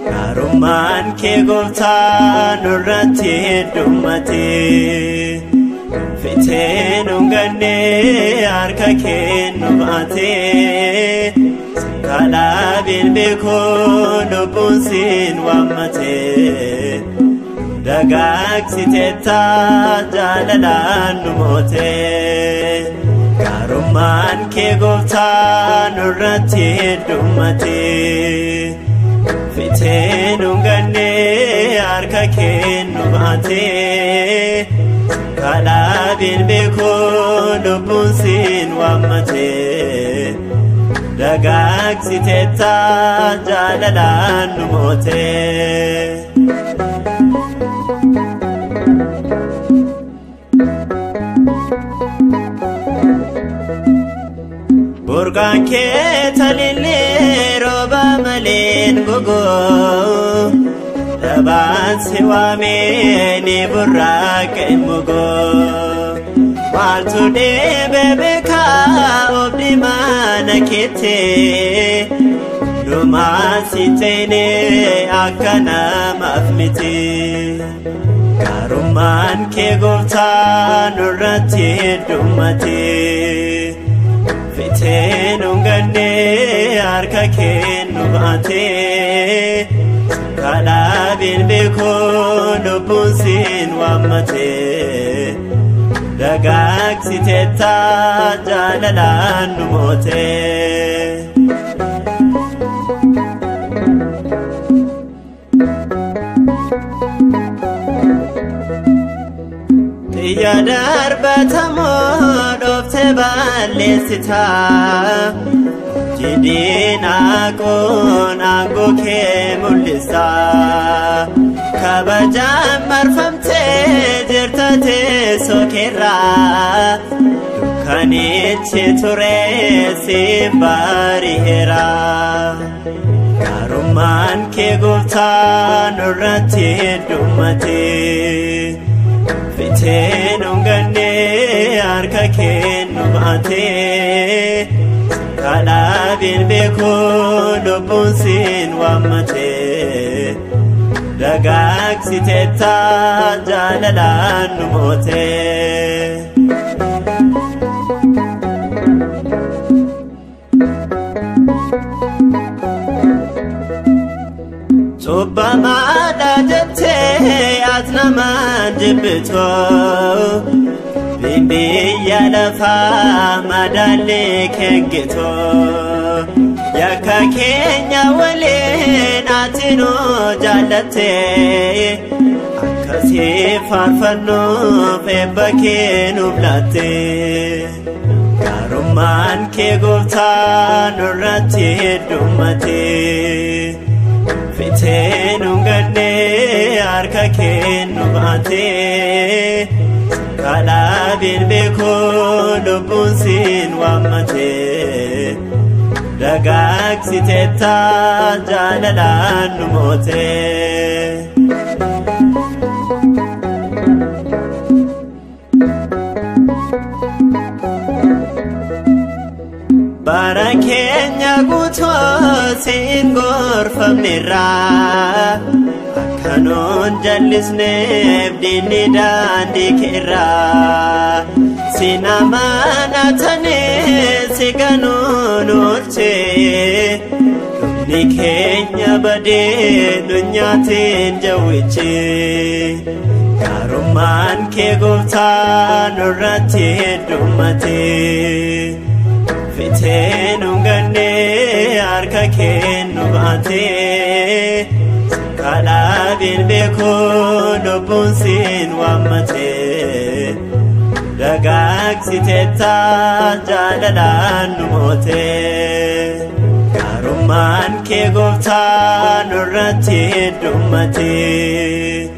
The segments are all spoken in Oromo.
Gaarummaan kee gooftaa nurratti heddummatee fitee nu gannee harka kee nu baatee kadhaa beekoo lubbuun siin waammatee dagaagsiteetta jaalalaan nu mootee. Gaarummaan kee gooftaa nurratti heddummatee fitee nu gannee harka kee nu baatee kadhaa beekoo lubbuun siin waammatee dagaagsiteetta jaalalaan nu mootee. Burqaan kee talillee rooba maleen gogoo dhabaan si waamee ni burraaqa hin mugoo maaltu deebee beekaa obdi mana keettee dhumaa si teenee akka namaaf miti. Gaarummaan kee gooftaa nurratti heddummatee fitee nu gannee harka kee nu baatee kadhaa beekoo lubbuun siin waammatee dagaagsiteetta jaalalaan nu mootee. Xiyya darbatamoo dhooftee balleessitaa Jiddiin haaquun aangoo kee mul'isaa Kabajaan marfamtee jirta teessoo keerraa Dukkanichi ture siif bari'eera. Gaarummaan kee gooftaa nurratti heddummatee fitee nu gannee harka kee nu baatee kadhaa beekoo lubbuun siin waammatee dagaagsiteetta jaalalaan nu mootee. Cubbamaadha jettee ati namaan jibbitoo biyya lafaa madaalli keeggitoo yakka keenya waliin ati nu jaallattee akkasii faarfannuuf eebba kee nuuf laattee. Gaarummaan kee gooftaa nurratti heddummatee fitee nu gannee harka kee nu baatee kadhaa beekoo lubbuun siin waammatee dagaagsiteetta jaalalaan nu mootee. Bara keenya guutuu siin gorfamneerra akka nuun jallisneef diinni daandii keerra si amanatanii si ganuun oolchee dhumni keenya badee nu nyaateen jawwichi. Gaarummaan kee gooftaa nurratti heddummatee fitee nu gannee harka kee nu baatee kadhaa beekoo lubbuun siin waammatee dagaagsiteetta jaalalaan nu mootee. Gaarummaan kee gooftaa nurratti heddummatee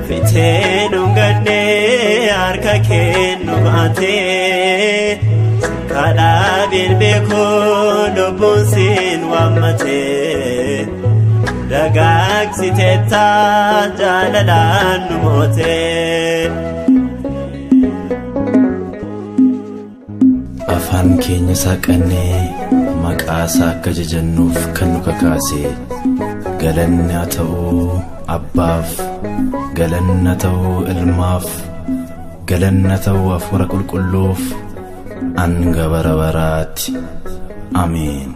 fitee nu gannee harka kee nu baatee kadhaa beekoo lubbuun siin waammatee. Dagaagsiteetta jaalalaan nu mootee. Afaan keenya saaqannee maqaa isaa akka jajannuuf kan nu kakaase galanni haa ta'uu Abbaaf, galanni haa ta'uu Ilmaaf, galanni haa ta'uu Hafuura Qulqulluuf, hanga bara baraatti. Ameen.